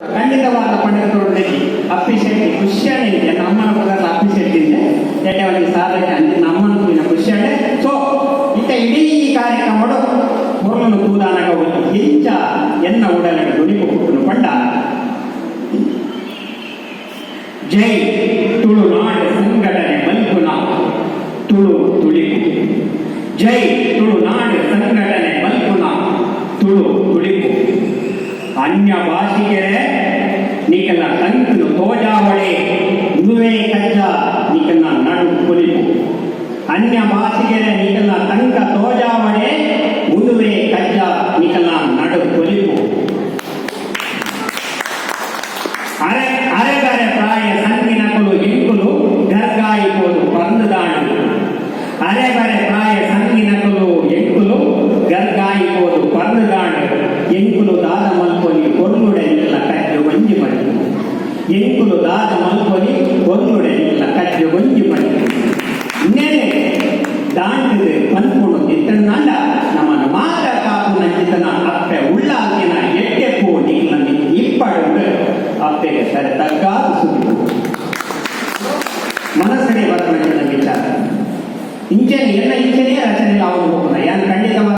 ಖಂಡಿತವಾದ ಪಂಡಿತರುಡಲ್ಲಿ ಅಪ್ಪಿ ಶೆಟ್ಟಿ ಖುಷಿಯಾನೆ ಇದೆ. ಅಮ್ಮನ ಪುದರ್ಲ ಅಪ್ಪಿ ಶೆಟ್ಟಿ ಇದೆ. ಎಡ್ಡೆ ಒಂಜಿ ಸಾಧನೆ ಅಂಚ ಅಮ್ಮನ ತೂಯಿನ ಖುಷಿಯಾನೆ. ಸೊ ಇತ್ತ ಇಡೀ ಈ ಕಾರ್ಯಕ್ರಮಡು ಪೊರ್ಲುನು ತೂದಾನಗ ಒಂದು ಹೆಚ್ಚ ಎನ್ನ ಉಡಲಡ ದುಡಿಪು ಪುಟ್ಟುನು ಪಂಡ, ಜೈ ತುಳುನಾಡು ಸಂಘಟನೆ ಮಲ್ಪುನ ತುಳು ತುಳಿಪು. ಜೈ ತುಳುನಾಡು ಸಂಘಟನೆ ಮಲ್ಪುನ ತುಳು ತುಳಿಪು. ಅನ್ಯ ಭಾಷಿಕರೇ, ನಿಕಲ್ನ ತಂಕನು ತೋಜಾವಳೆ, ಉಂದುವೇ ಕಜ್ಜ ನಿಕಲ್ನ ನಡು ಪೊಲಿಪು. ಅನ್ಯ ಭಾಷಿಕರೇ, ನಿಕಲ್ನ ತಂಕ ತೋಜಾವಳೆ, ಉಂದುವೇ ಕಜ್ಜ ನಿಕಲ್ನ ನಡು ಪೊಲಿಪು. ಅರೆ ಅರೆಬರೆ ಪ್ರಾಯ ಸಂಗಿನಕುಲು ಎಂಕುಲು ಗರ್ಗಾಯಿ ಪೋದು ಪರ್ಂದುದಾಂಡು. ಅರೆಬರೆ ಪ್ರಾಯ ಸಂಗಿನಕುಲು ಎಂಕುಲು ಗರ್ಗಾಯಿ ಪೋದು ಪರ್ಂದುದಾಂಡು. ಎಂಕುಲು ದಾದ ಮಲ್ಪೊಲಿ, ಪೊರ್ಲುಡೆ ನಿಲ್ಲ ಕಜ್ಜು ಒಂಜಿ ಮಲ್ಪು. ಎಂಕುಲು ದಾದ ಮಲ್ಪೊಲಿ, ಪೊರ್ಲುಡೆ ನಿಲ್ಲ ಕಜ್ಜು ಒಂಜಿ ಮಲ್ಪು. ಇನ್ನೇನೆ ದಾಂಟದು ಪನ್ಪುಣು ಇತ್ತಂಡ, ನಮ್ಮನ ಮಾತ ಕಾಪು ನಂಚಿತನ ಅಪ್ಪೆ ಉಳ್ಳಾಲ್ತಿನ ಎಡ್ಡೆಪ್ಪು ನಿಲ್ಲ ಇಪ್ಪಡು. ಅಪ್ಪೆಗೆ ಸರಿ ತಗ್ಗಾದ ಸುದ್ದಿ ಮನಸ್ಸಡೆ ಬರಬೇಕಿನ ವಿಚಾರ. ಇಂಚನೆ ಎಲ್ಲ ಇಂಚನೇ ರಚನೆ ಆವುದು ಹೋಗುದ ಯಾನ್ ಖಂಡಿತವಾದ.